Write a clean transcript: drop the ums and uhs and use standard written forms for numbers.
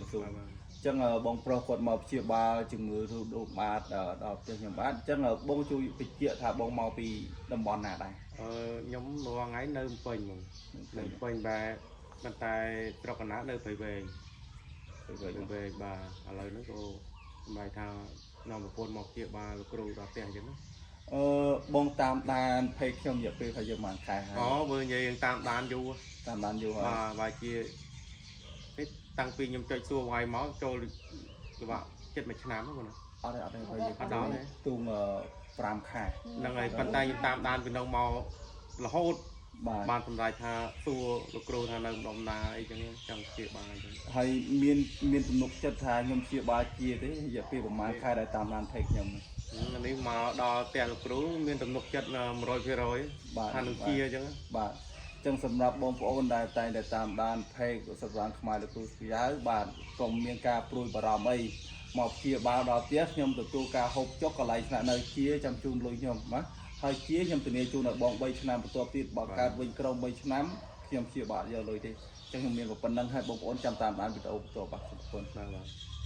មសួរ បាទបាទ អញ្ចឹងបងប្រុសគាត់មកព្យាបាលជំងឺរូបដូបាទដល់ផ្ទះខ្ញុំបាទអញ្ចឹងបងជួយបញ្ជាក់ថាបងមកពីតំបន់ណាដែរ អឺខ្ញុំរាល់ថ្ងៃនៅភ្នំពេញហ្មងនៅភ្នំពេញបែប៉ុន្តែស្រុកកណ្ដាលនៅព្រៃវែង ទៅវិញ ព្រៃវែងបាទឥឡូវហ្នឹងក៏សម្រាប់ថានាំប្រពន្ធមកព្យាបាលលោកគ្រូដល់ផ្ទះអញ្ចឹងណា អឺបងតាមដាន page ខ្ញុំរយៈពេលប្រហែលជាប៉ុន្មានខែហើយ អូមើលនិយាយតាមដានយូរ តាមដានយូរហើយ បាទបាទជានេះតាំងពីខ្ញុំចុចសួរវាយមកចូលល្បាក់ចិត្តមួយឆ្នាំហ្នឹងបងណា អត់ទេអត់ទេប្រហែលជា អត់ដល់ទេ ទូង5ខែ ហ្នឹងហើយប៉ុន្តែខ្ញុំតាមដានពីនោះមករហូត បាទ បានសម្រេចថាសួរលោកគ្រូថានៅម្ដុំណាអីចឹងចង់ព្យាបាលអញ្ចឹង ហើយមានមានទំនុកចិត្តថាខ្ញុំព្យាបាលជាទេរយៈពេលប្រហែលខែដែលតាមដាន page ខ្ញុំនេះ នេះមកដល់ផ្ទះលោកគ្រូមានទំនុកចិត្ត100% បាទ ថានឹងជាអញ្ចឹង បាទអញ្ចឹងសម្រាប់បងប្អូនដែលតែងតែតាមដាន page សម្រាប់ខ្មែរលោកគ្រូស្ពីយ៉ាវបាទកុំមានការព្រួយបារម្ភអីមកព្យាបាលដល់ផ្ទះខ្ញុំទទួលការហូបចុកកន្លែងស្នាក់នៅជាចាំជូនលុយខ្ញុំណាហើយជាខ្ញុំធានាជូនឲ្យបង3ឆ្នាំបន្ទាប់ទៀតបើកើតវិញក្រុម3ឆ្នាំខ្ញុំព្យាបាលយកលុយទេអញ្ចឹងខ្ញុំមានប៉ុណ្្នឹងហើយបងប្អូនចាំតាមដានវីដេអូបន្ទាប់បាទសូមអរគុណ បាទបាទ។